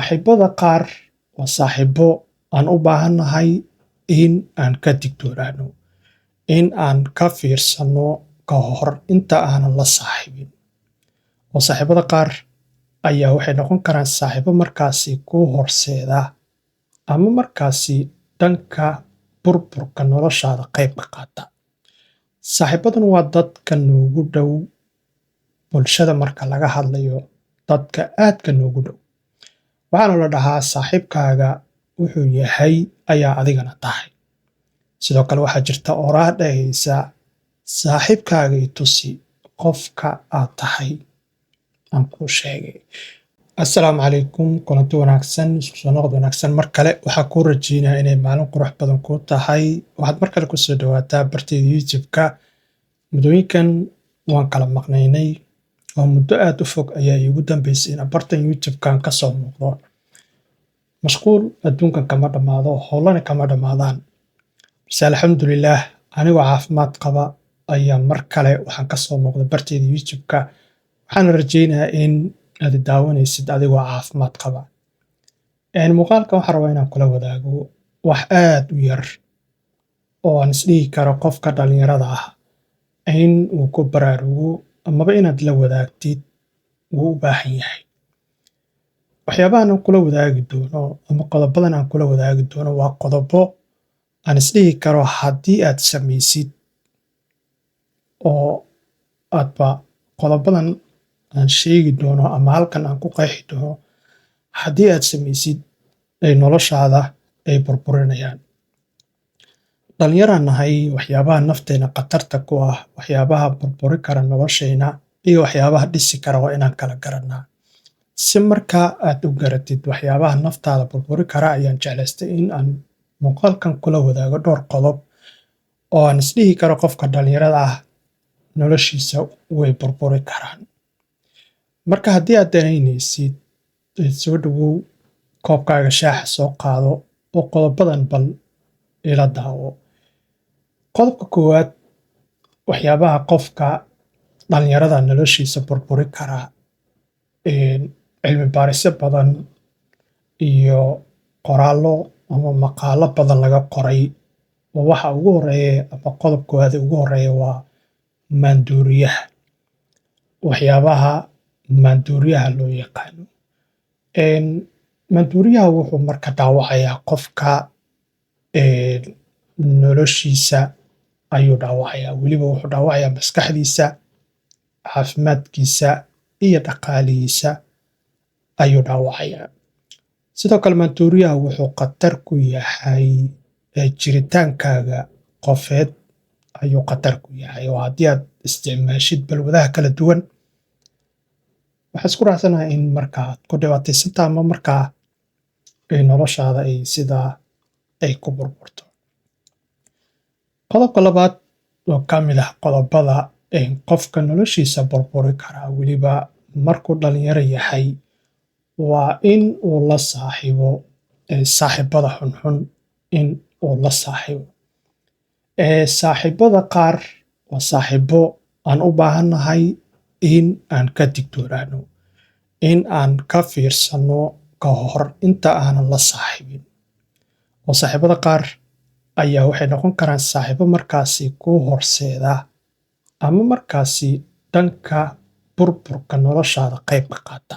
Saaxiibada qaar waa saaxiibo aan u baahannahay in aan ka digtoonaano, in aan ka fiirsano ka hor inta aanan la saaxiibin. Oo saaxiibada qaar ayaa waxay noqon karaan saaxiibo markaasi kuu horseeda ama markaasi dhanka burburka noloshaada qayb ka qaata. Saaxiibadan waa dadka noogu dhow bulshada marka laga hadlayo, dadka aadka noogu dhow. Waxaana la dhahaa saaxiibkaaga wuxuu yahay ayaa adigana tahay. Sidoo kale waxaa jirta oraah dhahaysa saaxiibkaaga i tusi qofka aad tahay aan kuu sheegay. Assalaamu calaykum, kulanti wanaagsan, isku soo noqod wanaagsan. Mar kale waxaa kuu rajeynayaa inay maalin qurux badan kuu tahay. Waxaad mar kale kusoo dhawaataa bartayda YouTube-ka. Muddooyinkan waan kala maqnaynay oo muddo aad u fog ayaa iigu dambeysay in bartan YouTube-kan ka soo muuqdo. Mashquul adduunkan kama dhammaado, howlana kama dhammaadaan. Balse alxamdulillaah, anigoo caafimaad qaba ayaa mar kale waxaan ka soo muuqday bartayda YouTube-ka. Waxaana rajeynayaa in aad i daawanaysid adigoo caafimaad qaba. Muuqaalkan waxaan rabaa inaan kula wadaago wax aad u yar oo aan isdhihi karo qofka dhalinyarada ah in uu ku baraarugo amaba inaad la wadaagtid wuu u baahan yahay. Waxyaabahan aan kula wadaagi doono ama qodobadan aan kula wadaagi doono waa qodobo aan isdhihi karo haddii aad samaysid oo aadba qodobadan aan sheegi doono ama halkan aan ku qeexi doono haddii aad samaysid ay noloshaada ay burburinayaan. Dhalinyaraan nahay, waxyaabaha nafteena khatarta ku ah, waxyaabaha burburi kara nolosheena iyo waxyaabaha dhisi kara waa inaan kala garanaa. Si markaa aad u garatid waxyaabaha naftaada burburi kara, ayaan jeclaystay in aan muuqaalkan kula wadaago dhowr qodob oo aan isdhihi karo qofka dhallinyarada ah noloshiisa way burburi karaan. Marka haddii aad danaynaysid, soo dhowow, koobkaaga shaaxa soo qaado oo qodobadan bal ila daawo. Qodobka koowaad, waxyaabaha qofka dhallinyarada noloshiisa burburi kara, cilmi baarisyo badan iyo qoraallo ama maqaallo badan laga qoray, oo waxa ugu horreeya ama qodob koowaad ee ugu horreeya waa maandooriyaha, waxyaabaha maandooriyaha loo yaqaano. Maandooriyaha wuxuu marka dhaawacayaa qofka noloshiisa ayuu dhaawacayaa, weliba wuxuu dhaawacayaa maskaxdiisa, caafimaadkiisa iyo dhaqaalihiisa ayuu dhaawacayaa. Sidoo kale maandooriyaha wuxuu khatar ku yahay jiritaankaaga qofeed ayuu khatar ku yahay, oo haddii aad isticmaashid balwadaha kala duwan, waxaan isku raacsanahay in marka aad ku dhibaataysantahay ama markaa noloshaada ay sidaa ay ku burburto. Qodobka labaad oo ka mid ah qodobada qofka noloshiisa burburi karaa, weliba markuu dhalinyaro yahay, waa in uu la saaxiibo saaxiibada xunxun in uu la saaxiibo. Saaxiibada qaar waa saaxiibo aan u baahannahay in aan ka digtoonaano, in aan ka fiirsano ka hor inta aanan la saaxiibin. Oo saaxiibada qaar ayaa waxay noqon karaan saaxiibo markaasi kuu horseeda ama markaasi dhanka burburka noloshaada qayb ka qaata.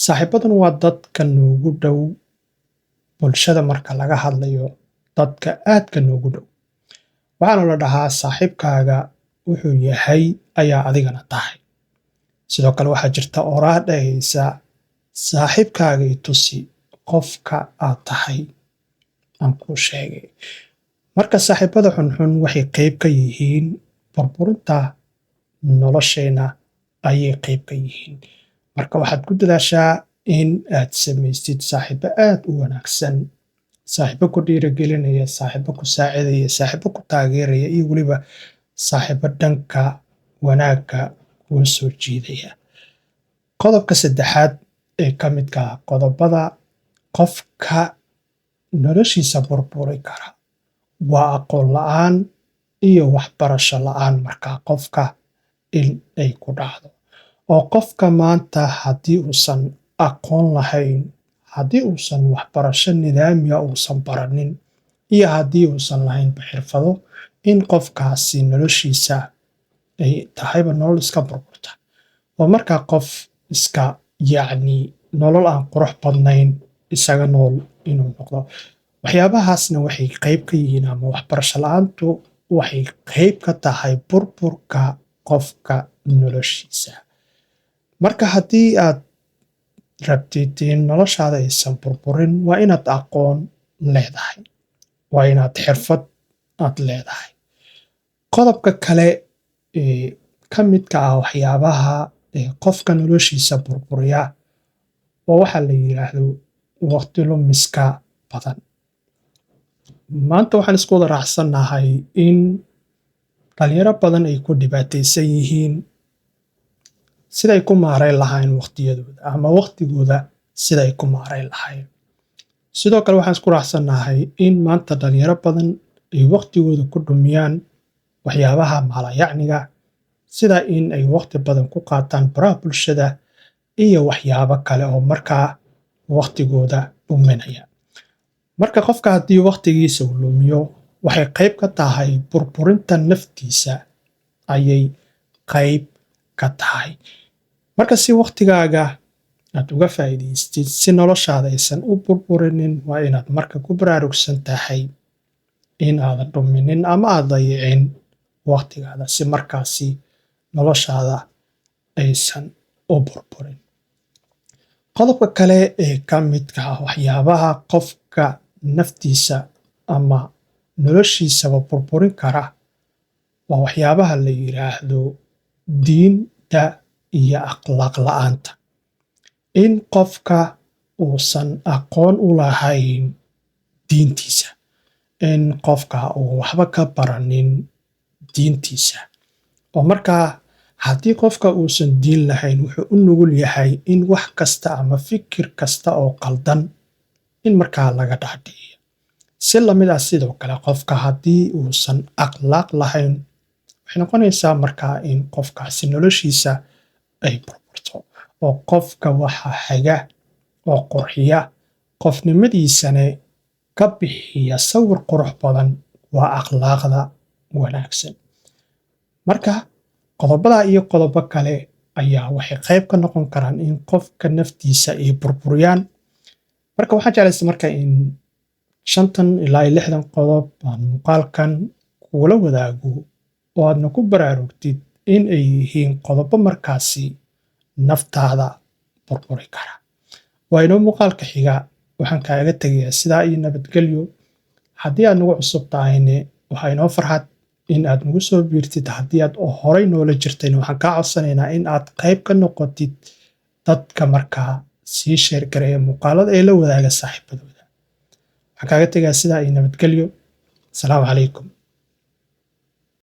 Saaxiibadan waa dadka noogu dhow bulshada marka laga hadlayo, dadka aadka noogu dhow. Waxaana la dhahaa saaxiibkaaga wuxuu yahay ayaa adigana tahay. Sidoo kale waxaa jirta oraah dhahaysa saaxiibkaaga i tusi qofka aad tahay aan kuu sheegay. Marka saaxiibada xunxun waxay qayb ka yihiin burburinta nolosheenna ayay qayb ka yihiin. Marka waxaad ku dadaashaa in aad samaysid saaxiibo aad u wanaagsan, saaxiibo ku dhiirigelinaya, saaxiibo ku saacidaya, saaxiibo ku taageeraya iyo weliba saaxiibo dhanka wanaagga kuu soo jiidaya. Qodobka saddexaad ee ka midka ah qodobada qofka noloshiisa burburi kara waa aqoon la'aan iyo waxbarasho la'aan markaa qofka in ay ku dhacdo. Oo qofka maanta haddii uusan aqoon lahayn Haddii uusan waxbarasho nidaamiya uusan baranin iyo haddii uusan lahaynba xirfado, in qofkaasi noloshiisa ay tahayba nolol iska burburta oo markaa qof iska, yacni, nolol aan qurux badnayn isaga nool inuu noqdo. Waxyaabahaasna waxay qayb ka yihiin, ama waxbarasho la'aantu waxay qayb ka tahay burburka qofka noloshiisa. Marka haddii aad rabtid in noloshaada aysan burburin, waa inaad aqoon leedahay, waa inaad xirfad aad leedahay. Qodobka kale ee ka midka ah waxyaabaha ee qofka noloshiisa burburiya waa waxa la yidhaahdo waqti lumiska badan. Maanta waxaan isku wada raacsannahay in dhalinyaro badan ay ku dhibaataysan yihiin siday ku maarayn lahayn waqtiyadooda ama waqtigooda siday ku maarayn lahayn. Sidoo kale waxaan isku raacsannahay in maanta dhalinyaro badan ay waqtigooda ku dhumiyaan waxyaabaha maalayacniga, sida in ay waqti badan ku qaataan baraha bulshada iyo waxyaabo kale oo markaa waqtigooda dhuminaya. Marka qofka haddii waqtigiisa uu lumiyo, waxay qayb ka tahay burburinta naftiisa ayay qayb ka tahay. Marka si waqtigaaga aad uga faa'iidaystid, si noloshaada aysan u burburinin, waa inaad marka ku baraarugsan tahay in aadan dhuminin ama aad dayicin waqtigaada, si markaasi noloshaada aysan u burburin. Qodobka kale ee ka midka ah waxyaabaha qofka naftiisa ama noloshiisaba burburin kara waa waxyaabaha la yidhaahdo diinta iyo akhlaaq la'aanta. In qofka uusan aqoon u lahayn diintiisa, in qofka uu waxba ka baranin diintiisa, oo markaa haddii qofka uusan diin lahayn, wuxuu u nugul yahay in wax kasta ama fikir kasta oo qaldan in markaa laga dhaadhiciyo. Si lamid ah sidoo kale, qofka haddii uusan akhlaaq lahayn, waxay noqonaysaa markaa in qofkaasi noloshiisa ay burburto. Oo qofka waxa haga oo qurxiya, qofnimadiisana ka bixiya sawir qurux badan, waa akhlaaqda wanaagsan. Marka qodobada iyo qodobo kale ayaa waxay qayb ka noqon karaan in qofka naftiisa ay burburiyaan. Marka waxaan jeclaysta marka in 50 ilaa 60 qodob aan muuqaalkan kugula wadaago oo aadna ku baraarugtid in ay yihiin qodobo markaasi naftaada burburi kara. Waa inoo muuqaalka xiga. Waxaan kaaga tegayaa sidaa iyo nabadgelyo. Haddii aad nagu cusub tahayne, waxaa inoo farxad in aad nagu soo biirtid. Haddii aad horay noola jirtayna, waxaan kaa codsanaynaa in aad qayb ka noqotid dadka markaa sii share gareeya muuqaalada ee la wadaaga saaxiibadooda. Waxaan kaaga tegayaa sidaa iyo nabadgelyo. Asalaamu calaykum.